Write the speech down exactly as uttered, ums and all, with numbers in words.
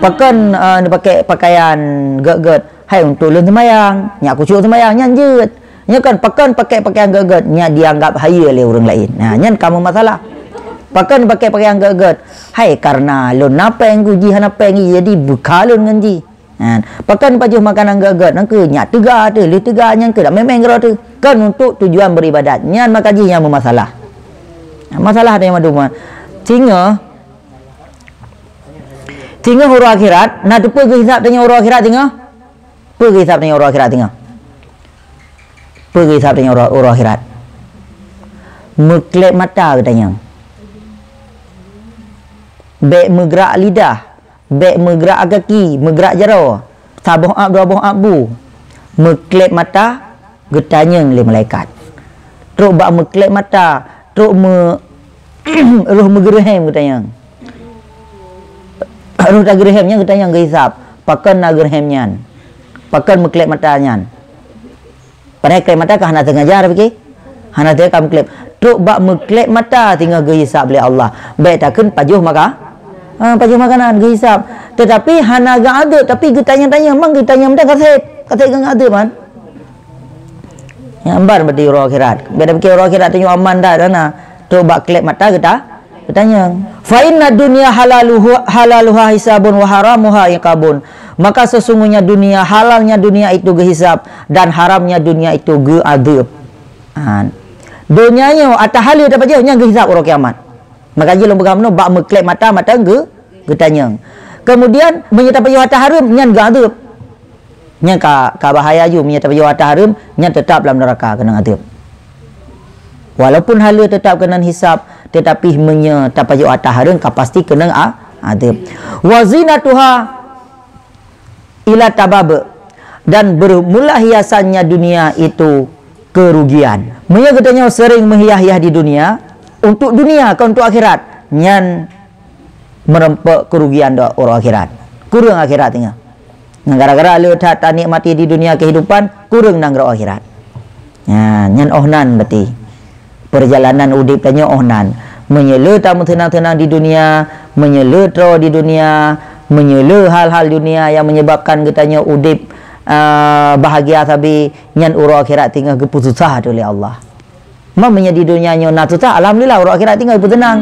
Pakon, eh, neupaké pakaian gét-gét? Hai, untuk lôn seumayang, nyak khusyuk seumayang, nyan jeuet. Nyoe kan pakon paké pakaian gét-gét, nyak dianggap hayeue lé ureuëng laén. Nah, nyan ka meumasalah. Pakon paké pakaian gét-gét? Hai, karena lôn na péng, ku jih hana péng, jadi beuka lôn ngon jih. Nah, pakon pajoh makanan gét-gét, nyan keuh nyak teuga teuh, lheueh teuga nyan keuh dak mémeng keudroe teuh. Kon untuk tujuan beribadat. Nyan maka jih nyang meumasalah. Nah, masalah ada nyang mandum. Singoh Singoh uroe akhirat, na teupeue geuhisab tanyoe uroe akhirat singoh? Peue geuhisab tanyoe uroe akhirat singoh? Peue geuhisab tanyoe uroe, uroe akhirat? Meukleb mata geutanyoe. Bék meugrak lidah, bék meugrak gaki, meugrak jaroe, saboh ab dua boh ab bu. Meukleb mata, geutanyong lé malaikat. Trok bak meukleb mata, trok me-, roh meugeureuhem geutanyong. Roh tageureuhem nyan geutanyong geuhisab, pakon na geureuhem nyan? Pakon meukleb mata nyan? Padahai kleb mata ka hana sengaja, pike? Hana sengaja ka meukleb. Trok bak meukleb mata singoh geuhisab lé Allah. Bék takheun pajoh maka-, ha, pajoh makanan geuhisab. Tetapi hana geuadeueb, tapi geutanyong-tanyong, mang geutanyong mantong kaseb, kaseb geuadeueb kan? Nyang ban bak uroe akhirat. Bék tapike uroe akhirat tanyoe aman dah, dah na. Trok bak kleb mata geuta-, geutanyong. Fa inna dunya halaluhu, halaluha hisabun wa haramuha iqabun. Maka sesungguhnya dunia, halalnya dunia itu geuhisab dan haramnya dunia itu geuadeueb. Ha. Donya nyoe ata haleue tapajoh nyan geuhisab uroe kiamat. Maka jih lôn peugah meunoe bak meukleb mata, mata geu-, geutanyong. Kemudian meunyoe tapajoh ata hareuem nyan geuadeueb. Nyan ka, ka bahaya ju meunyoe tapajoh ata hareuem, nyan teutab lam neuraka keunong adeueb. Walaupun haleue teutab keunong hisab, tetapi meunyoe tapajoh ata hareuem ka pasti keunong a-, adeueb. Wa zinatuha ila tabab, dan bermula hiasannya dunia itu kerugian. Meunyoe geutanyoe sering meuhiah-hiah di dunia, untuk dunia kon untuk akhirat, nyan meureumpok kerugian di uroe akhirat. Kureueng akhirat singoh. Ngon gara-gara le that tanikmati di dunia kehidupan, kureueng nanggroe akhirat. Nyan, nyan oh nan berarti. Peurjalanan udeb tanyoe oh nan. Meunyoe le tameuseunang-seunang di dunia, meunyoe le troe di dunia, meunyoe le hal-hal dunia nyang menyebabkan geutanyoe udeb, ah, bahagia sabe, nyan uroe akhirat singoh geupeususah teuh lé Allah. Ma meunyoe di dunia nyoe na susah, alhamdulillah, uroe akhirat singoh geupeuseunang.